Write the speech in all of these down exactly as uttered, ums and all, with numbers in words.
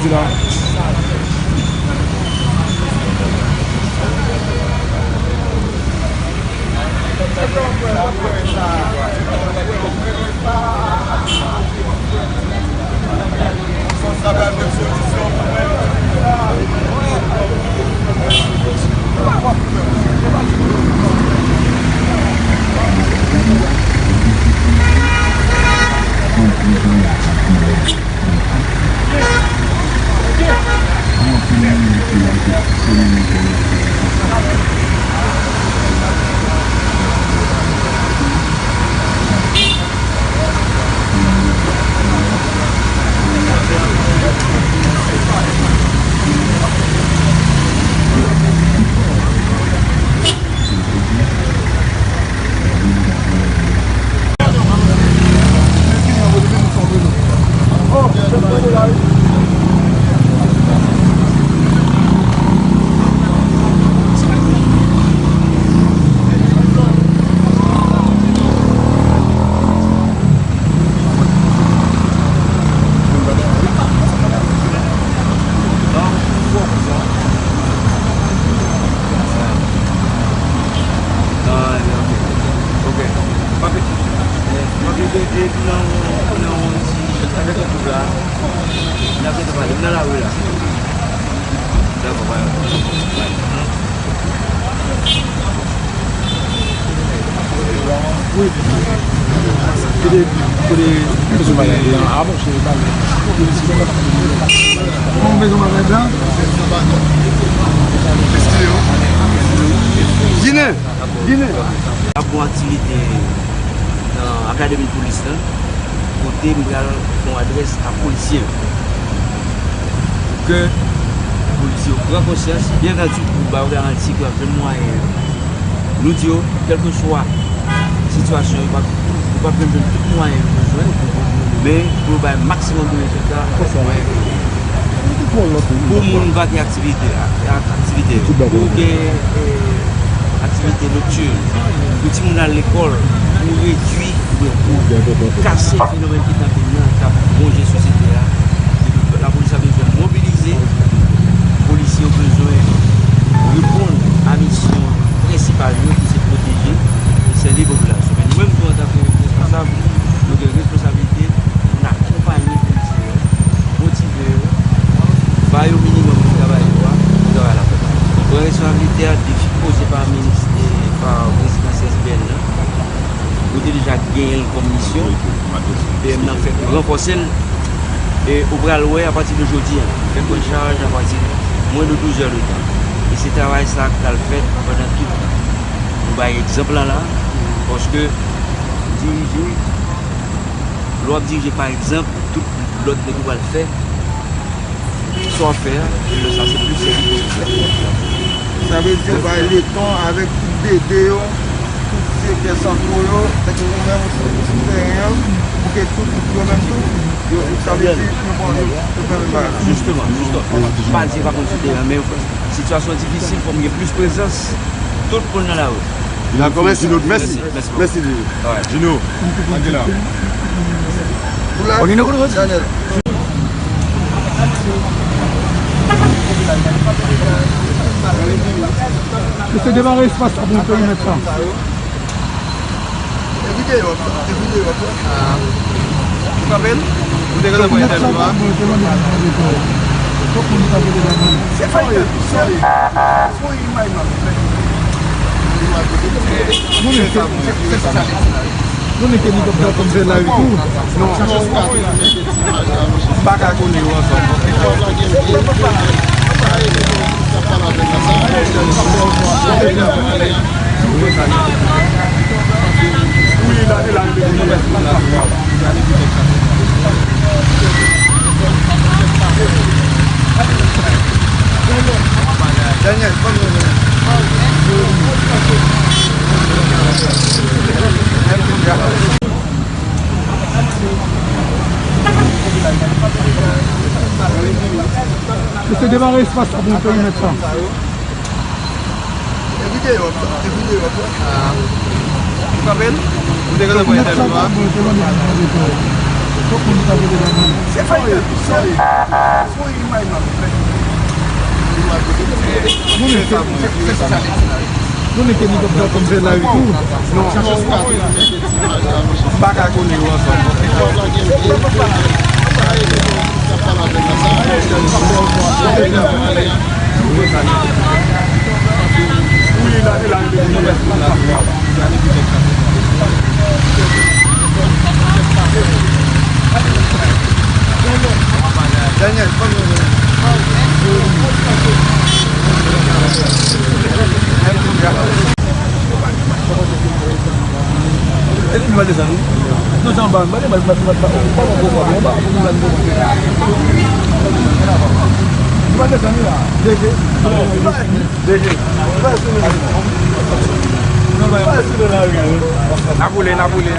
Di la. Ah, ok. Ok. M ap, m ap ede nan, nan yon ti, avèk yon gwoup la. N ap ede pale. M nan lari la. Dakò, pa yon pwoblèm. Wi. Kote, kote, kote bagay la? Ah bon, se bagay. Kòman bezwen bagay la? Ginen, Ginen. Ap gon aktivite nan akademi polis la, kote m pral fè yon adrès a polisye yo. Pou ke polisye yo pran konsyans, byen antandi, pou ba yo garanti ke y ap jwenn mwayen. Nou di yo, kèlkeswa sitiyasyon, yo p ap, yo p ap jwenn tout mwayen yo bezwen, men pou yo bay maksimòm de rezilta, mwayen yo. Pou moun va gen aktivite, ak, ak aktivite yo. Pou gen, eh, aktivite noktin, pou timoun al lekòl, pou redui, oubyen pou kase fenomèn kidnapin nan k ap wonje sosyete a. Lapolis la bezwen mobilize, polisye yo bezwen reponn a misyon prensipal yo ki se pwoteje e sèvi popilasyon. Men nou menm tou antanke responsab, nou gen responsablite pou n akonpaye polisye yo, motive yo, ba yo minimòm pou travay yo a, pou travay la fèt. Pran responsablite a, defi poze pa minis, e pa prezidan C S P N nan. Ou te deja genyen l kòm misyon. P M nan fèk ranfòse l. E ou pral wè apati de jodi a, fè pran chaj apati de mwens de douz è de tan. E se travay sa a k pral fèt pandan tout tan. Nou bay egzanp la la, paske dirije, lè w ap dirije pa egzanp, tout lòt nèg yo pral fè sa w ap fè a, e lè sa se plis sèvi pou yo. Sa vle di, yo bay letan avèk tout D D yo, tout direktè santwo yo, fè ke yo menm sou, sou teren an, pou ke tout yo menm tou, yo, sa vle di, yo pran, yo, yo fè menm bagay la. Jisteman, jisteman. M pa di yo pa konn sou teren an, men sitiyasyon difisil, fò m gen plis prezans tout moun nan lari. Dakò, mèsi, mèsi. Mèsi, Djino. Alright. Djino, antre la. Ok, nou konn. Mesye, demare espas la pou nou perimèt sa. E videyo, e videyo. Ou frape l? Ou te gentan pran entèvyou a? Se pa entèvyou, se, se yon imaj m ap fè. Nou menm ke, nou menm ke nou t ap fè la tou. M pa ka kole yo ansanm. Mesye, demare espas la pou nou perimèt sa. E videyo, e videyo. Ou frape l? Ou te gentan pran entèvyou a? Fòk moun ta vle la. Se fè yon, se fè yon imaj m ap fè. Moun ki, moun ki ni kòb sa kòm fè la tou. Non. M pa ka konnen yo ansanm. N ap woule, n ap woule.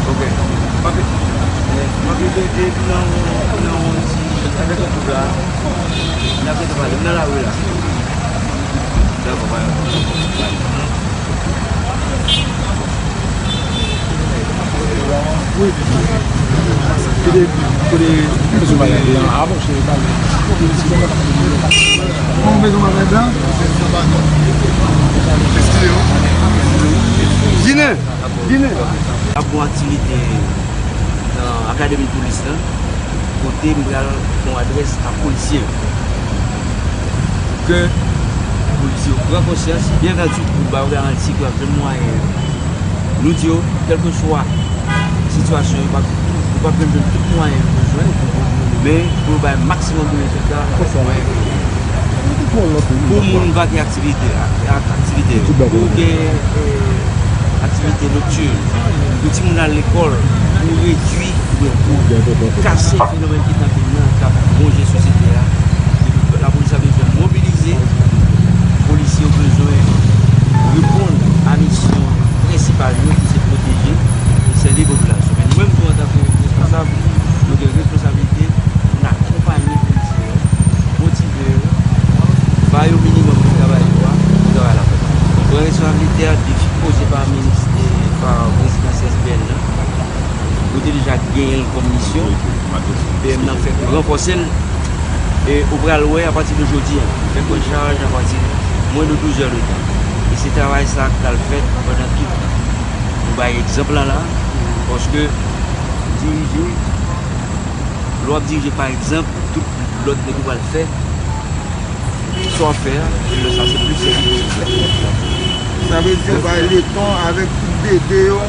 Ok. Ok. Manke de, de, nan, nan yon ti, avèk yon koub la. N ap gentan pale. M nan lari la. Dakò, pa yon pwoblèm. Wi. Kote, kote, kote sou bagay lan? A bon, cheri, pale. Bon, bezwen bagay lan? Dine! Dine! Ap gon aktivite nan Akademi Polis lan, kote m pral fè yon adrès a polisye yo. Pou ke polisye yo pran konsyans, byen antanti, nou ba yo garanti ke y ap jwenn mwayen. Nou di yo, kèlkeswa sitiyasyon yo, w ap, w ap jwenn tout mwayen yo bezwen, men pou yo bay maksimòm de rezilta, mwayen yo. Pou moun vake aktivite, ak, ak aktivite yo. Pou gen, eh, aktivite noktin, pou timoun al lekòl, pou redui, oubyen pou kase fenomèn kidnapin nan k ap wonje sosyete a. Lapolis la bezwen mobilize, polisye yo bezwen reponn a misyon prensipal yo ki se pwoteje e sèvi popilasyon. Men nou menm tou antanke responsab, nou gen responsablite pou n akonpaye polisye yo, motive yo, ba yo minimòm pou travay yo a, pou travay la fèt. Pran responsablite a, defi poze pa minis, e pa prezidans S B N nan. Yo te deja genyen l kòm misyon. P M nan fèk ranfòse l. E ou pral wè apati de jodi a, fè pran chaj apati mwen de douz è de tan. E se travay sa k pral fèt pandan tout tan. Nou bay egzanp la la, paske dirije, lè w ap dirije pa egzanp, tout lòt nèg yo pral fè sa w ap fè a, e lè sa se plis sèvi pou yo fè. Sa vle di yo bay letan avèk tout dede yo,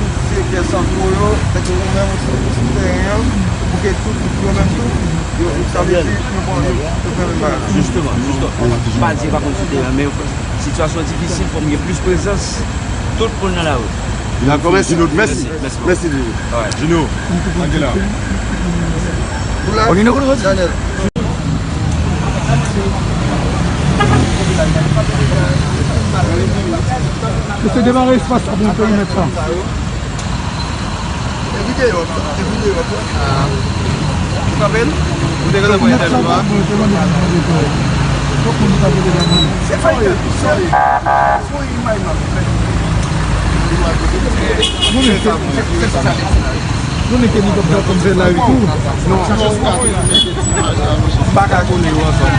tout sektè santwo yo, tankou ou menm ou sou, ou sou teren an, pou ke tout yo menm tou, yo, sa vle di yo pran, yo fè menm bagay la. Jisteman, jisteman. M pa di yo pa konn sou teren an, men sitiyasyon an difisil, fò m gen plis prezans tout moun nan lari. Dakò, mèsi. Mèsi. Mèsi, Didi. Junior, antre la. Ou la? Daniel. Mesye, demare espas la pou nou perimèt sa. E videyo, e videyo. Ou kanpe l? Ou te gentan pran entèvyou a? Se fake, se fake. Nou nèk ke, nou nèk ke nou t ap fè la wi tou. M pa ka kole yo ansanm.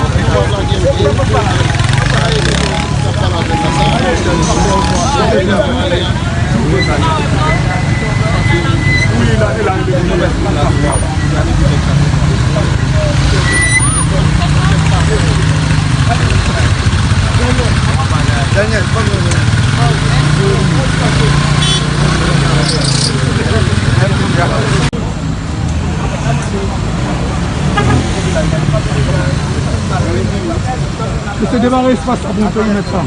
Mesye, demare espas la pou nou perimèt sa.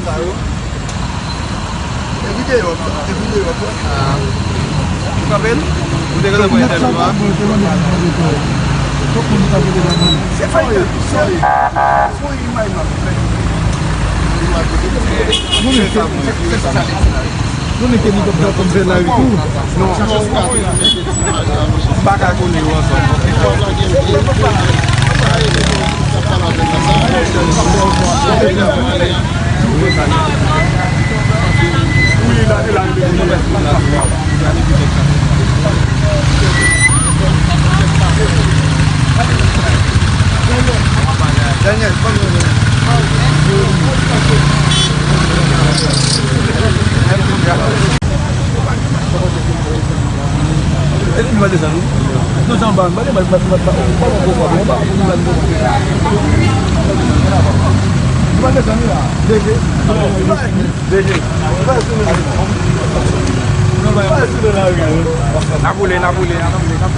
E videyo, e videyo. Ou kanpe l? Ou te gentan pran entèvyou a? Se fake, se fake. Nou nèk ke, nou nèk ke nou t ap fè la wi tou. M pa ka kole yo ansanm. N a boule, n a boule, n a boule.